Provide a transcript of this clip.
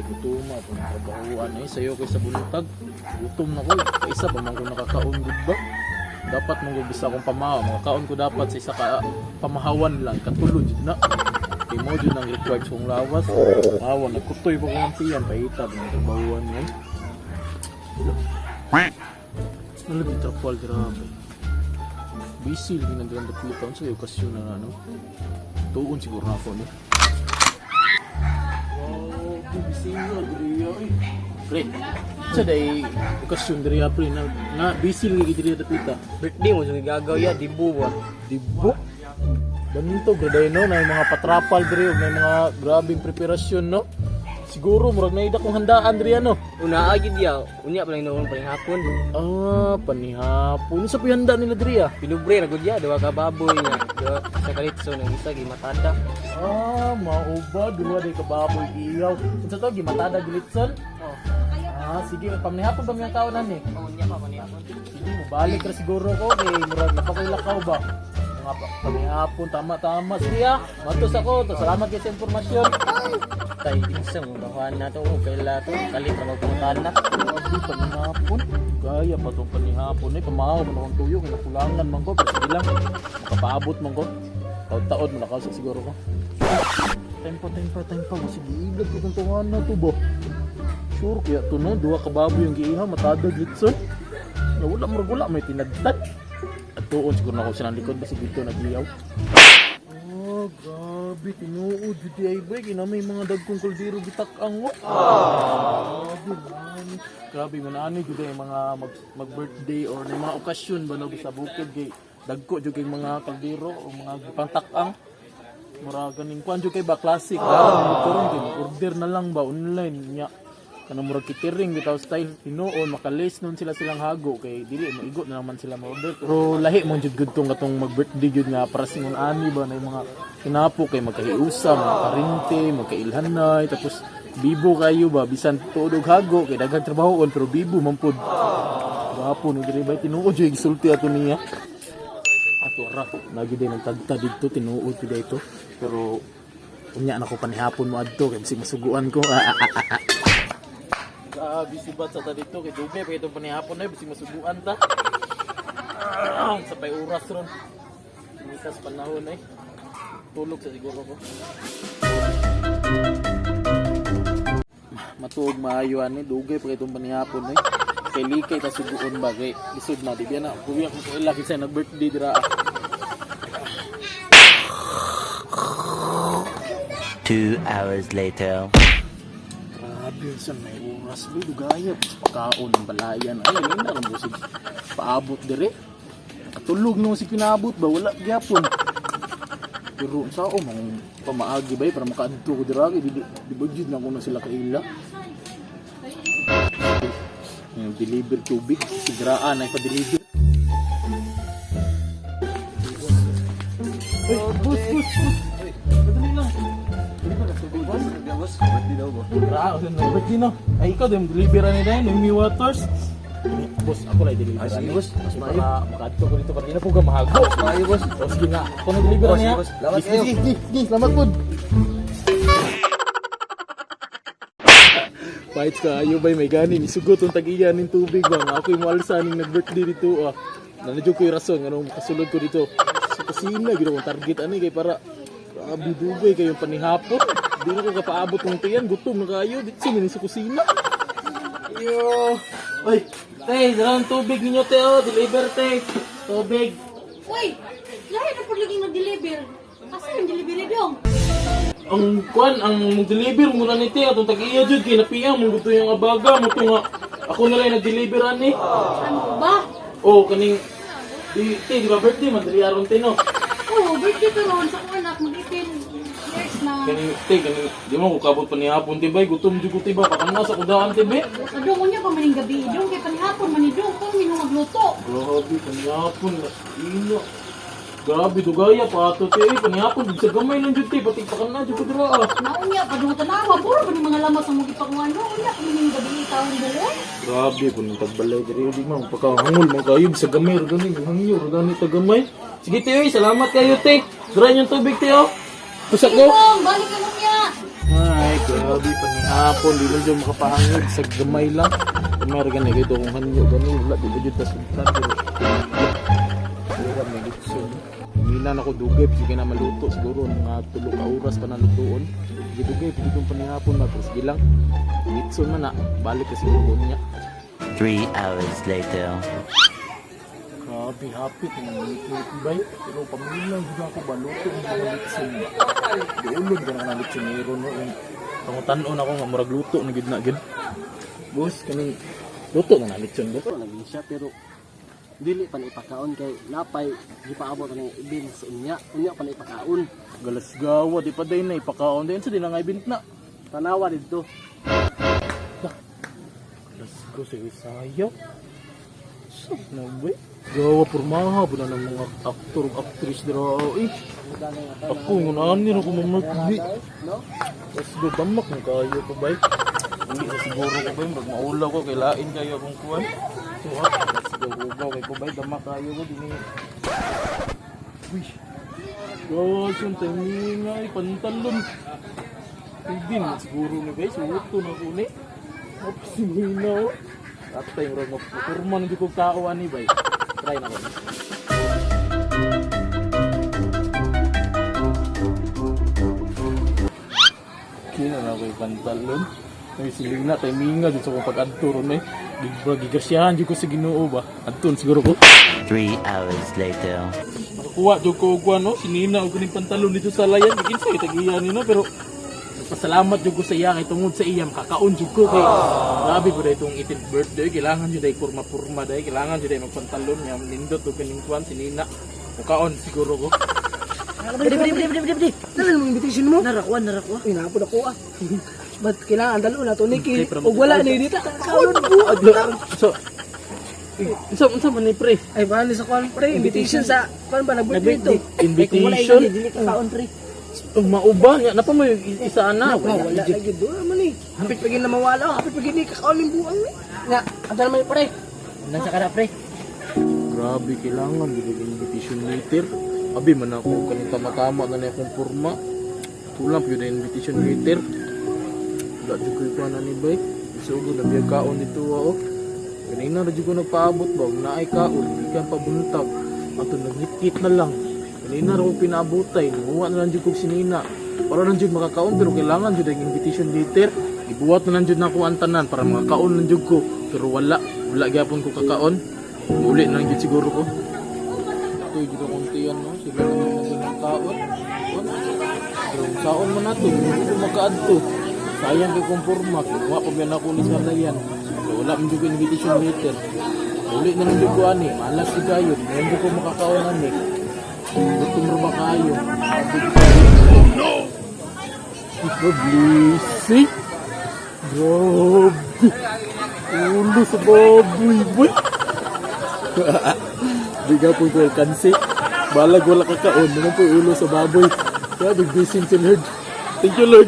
Nay gutuma po ng trabahuan ay sayo kay sa buntag. Gutom na ko. Kaisa pa man ko nakakaon gud ba? Dapat mong bisa akong pamahaw. Makakaon ko dapat sa isa ka pamahawan lang. Katulog jud na. Kay mo jud ang required sa kong lawas. Mahawa, nagkutoy pa ko ng tiyan. Pahita ng trabahuan ngayon. Ano lagi trapal, grabe. Busy lagi nang dirang dapita. Unsa kay okasyon na ano? Tuon siguro na ako ni. Wow, busy na diri ay. Pre, sa day okasyon diri pre na, na busy lagi diri dapita. Birthday mo, so gagaw ya, dibo ba? Dibo. Ganito graday no, na mga patrapal diri ug may mga grabeng preparasyon no. Siguro murag naida kong handaan diri ano. Una agid ya, unya pa lang noon pa hapon. Ah, panihapon. Sa pihanda nila diri ah. Pinubre ra gud ya, duha ka baboy nga, duha sa kalitso nang isa gimatada. Ah, mao ba duha day ka baboy iyaw. Unsa to gimatada gilitson? Oh, Ah, sige, pamnihapon pa miyang kaonan eh. oh unya pa panihapon. Sige, mobalik ra siguro ko kay murag napakoy lakaw ba. Mga panihapon tama-tama. Sige ah, matos ako. To, salamat kay sa impormasyon. Tay isa mo gawan na to, kay la to, kalit ra magpangutana. Grabe, panihapon. Gaya pa tong panihapon eh. Pamahaw man akong tuyo. Kinakulangan man ko. Pero sige lang, makapaabot man ko. Taod-taod, malakaw siguro ko. Time pa, time pa, time pa. Sige, iblog ko itong tungan na to ba? Sure, kaya to no, duha ka baboy yung giihaw, matadog litson. Na wala, murag wala, may tinagtad. At tuon, siguro na ako silang likod, basta dito nagliyaw. Oh, grabe, tinuod, jud ay ba, kina may mga dagkong kaldero gitak-ang wa. Grabe, man. Grabe, man, ano, jud ay mga mag-birthday or may mga okasyon ba no, sa bukid, kay dagko jud kay mga kaldero o mga gipangtak-ang. Mura ganing kuan jud kay ba classic ah. Karon kay order na lang ba online nya. Kanang murag kitiring bitaw style hinuon makalis nun sila silang hago kay dili maigo na naman sila ma-order. Pero lahi mo jud gud tong katong mag-birthday jud nga para singon ani ba na yung mga hinapo kay magkahiusa, mga karinte, magkailhanay tapos bibo kayo ba bisan tuod og hago kay daghang trabahoon pero bibo man pud. Gwapo ni diri ba tinuod jud gisulti ato niya. Ato ra, lagi din nagtagta dito, tinuod ko dito. Pero unya na ko panihapon mo adto kay bisig masuguan ko. Ah, ah, ah, ah. Grabe si Bat sa ta dito kay dugay pa itong panihapon na bisig masuguan ta. Ah, sa pay oras ron. Mikas panahon ay. Tulog sa siguro ko. Matuog maayo ani dugay pa itong panihapon ay. Kay likay ta suguon ba kay lisod na di biya na kuya ko kaila kinsa nag birthday dira. Ah. 2 hours later. Grabe, sa may oras ba? Dugaya, sa pagkaon ng balayan. Ay, ano na lang busig. Paabot dire. Katulog no si pinaabot ba? Wala gyapon. Pero sa o, mga pamaagi ba eh, para makaadto ko dira. Di, di ba jud na ko na sila kaila? Yung deliver tubig, sigraan ay pa-deliver. Uy, bus, bus, bus. Madali lang. Dili ba natubig, boss? Boss, birthday daw ba? Grabe, no, birthday no. Ay, ikaw din, deliver ni dahil, yung Mi Waters. Eh, boss, ako lang deliver. Ah, sige, ani. boss. Mas Kasi maayo. para makaadto ko dito, para di na po ka mahago. Maayo boss. Oh, sige nga, ako na deliver Oh, niya. sige, boss. Salamat Sige, kayo. sige, sige, sige, salamat po. Fights ka, ayo bay, may gani, nisugot ang tag-iya ning tubig ba. Nga ako'y mualsa ning nag-birthday dito. Ah. Nanadyo ko yung rason, anong makasulod ko dito. Sa kusina, gino kong target ani kay para grabe dugay kayong panihapon. Di na ko kapaabot ng tiyan, gutom na kayo. Dito sa sa kusina. Yo. Ay, te, dala ang tubig ninyo, te, oh. Deliver, te. Tubig. Uy! Lahi na po lagi nag-deliver. Asa yung delivery dong? Ang kwan, ang deliver mo na ni te, atong tag-iya jud kay napiang mo gusto yung abaga mo to nga. Ako na lang nag-deliver ani. Ano ba? Oh, kaning di te, di ba birthday man diri aron te no. Oh, birthday ko ron sa akong anak, mag-18 years na. Kaning te, kaning di mo ko kabot pa ni hapon te bay, gutom jud ko te ba, pakana sa kudaan te be. Adong unya pa maning gabi, dong kay panihapon man ni dong, kung minong magluto. Grabe, panihapon na ina. Grabe, dugaya pa ato te, eh, panihapon sa gamay lang jud te, pati pakana jud ko dira ah. Naunya pa dong tanawa, puro ba ni mga lamas ang mga ipakuha no? Unya pa maning gabi taon buon. Grabe, kung nang tagbalay diri di man pagkahangol man kayo sa gamay ra gani, hangyo ra gani ta gamay. Sige te, oy, salamat kayo te. Dira yung tubig te oh. Pusa ko. Dong, balik ka unya. Ay, grabe. Grabe pa ni hapon, di man jud makapahangod sa gamay lang. Gamay ra gani kay kung hanyo gani wala di ba jud ta sugtan pero wala may litson. Mina na ko dugay pag na maluto siguro mga 3 ka oras pa na lutuon. Gidugay pag itong panihapon na pero sige lang. Litson man na balik ka siguro niya. 3 hours later. Grabe, happy kung ngit bay. Pero pamilang jud ako ba luto ang mga litson ba. Giulod ka na nga litsonero no. Yung pangutan-on ako nga murag luto na gid na gid. Boss, kaning luto na na litson ba? Ito naging siya pero dili pa na ipakaon kay napay gipaabot na ng event sa unya. Unya pa na ipakaon. Galasgawa, di pa day na ipakaon din sa di na nga ibint na. Tanawa didto. Galasgaw sa Isaya. Sab na ba? Gawa pormaha ba na ng mga aktor ug actress dira eh. Ako ngunaan ni ra ko mamark di. No? Let's go, damak na kayo ko bay. Hindi sa siguro ko bay, murag maulaw ko, kay lain kayo akong kuwan. So ha, let's go, hugaw kay ko bay, damak kayo ko, dini. Uy, gosh, yung timing ay, pantalon. Hindi na siguro ni bay, suoto na ko ni. Mapasimina oh. Atay, murag mapurma na di ko tao ani bay. Try na ko. Kina na ko yung pantalon. Ay, silina, timinga dito sa kong pag-adto ron eh. Gigrasyahan dyan ko sa Ginoo ba? Adto siguro ko. 3 hours later. Nakakuha dyan ko og no? Sinina og kaning pantalon dito sa layan. Bigin sa itagiya nino pero pasalamat jud ko sa iya kay tungod sa iya makakaon jud ko kay grabe po dahil itong 18th birthday kailangan jud ay kurma-purma dahil kailangan jud ay magpantalon nga nindot og kaning kuan sinina mukaon siguro ko. Bidi, bidi, bidi, bidi, bidi. Dali mo invitation mo. Narakuha, narakuha. Uy, napod ako ah. Ba't kailangan dalo na to Nikki? Okay, pero Og wala ni dito. Kaon buod. So unsa unsa man ni pre? Ay, paano sa kwan pre? Invitation sa kwan ba nag-birthday to? Invitation? Dili ka kaon, pre. Oh, mauba niya. Napa mo yung isa na. Wala, wala lagi do man eh. Hapit pa gid na mawala, hapit pa gid ni kakaon ning buang ni. Nga, anta naman pre. Nasa ka na pre. Grabe, kailangan gid og invitation letter. Abi man ako kaning tama-tama na niya akong porma. Kulang pud ang invitation letter. Wala jud ko'y kuha na ni bay. Isugod na biyag kaon dito oh. Kanina ra jud ko nagpaabot ba og naay kaon, gikan pa buntag. Ato nagngit na lang. Kanina ra ko pinaabotay, nanguha na lang jud kog sinina. Para lang jud makakaon pero kailangan jud ang invitation letter. Ibuhat na lang jud nako ang tanan para makakaon lang jud ko. Pero wala, wala gyapon ko kakaon. Uli na lang jud siguro ko. Ito jud akong tiyan no, sila na lang ng kaon. Pero kung saon man nato, hindi ko makaadto. Sayang kay kong porma, kinuha pa ba na ako ni Sarayan. Pero wala man jud ko invitation letter. Uli na lang jud ko ani, malas si kayo, hindi jud ko makakaon ani. Gutom ra ba kayo? Oh no! Blessing! Grabe! Ulo sa baboy, boy! Di ka po ko kansi. Balag wala ka kaon, naman po ulo sa baboy. Kaya big blessing si Lord. Thank you, Lord.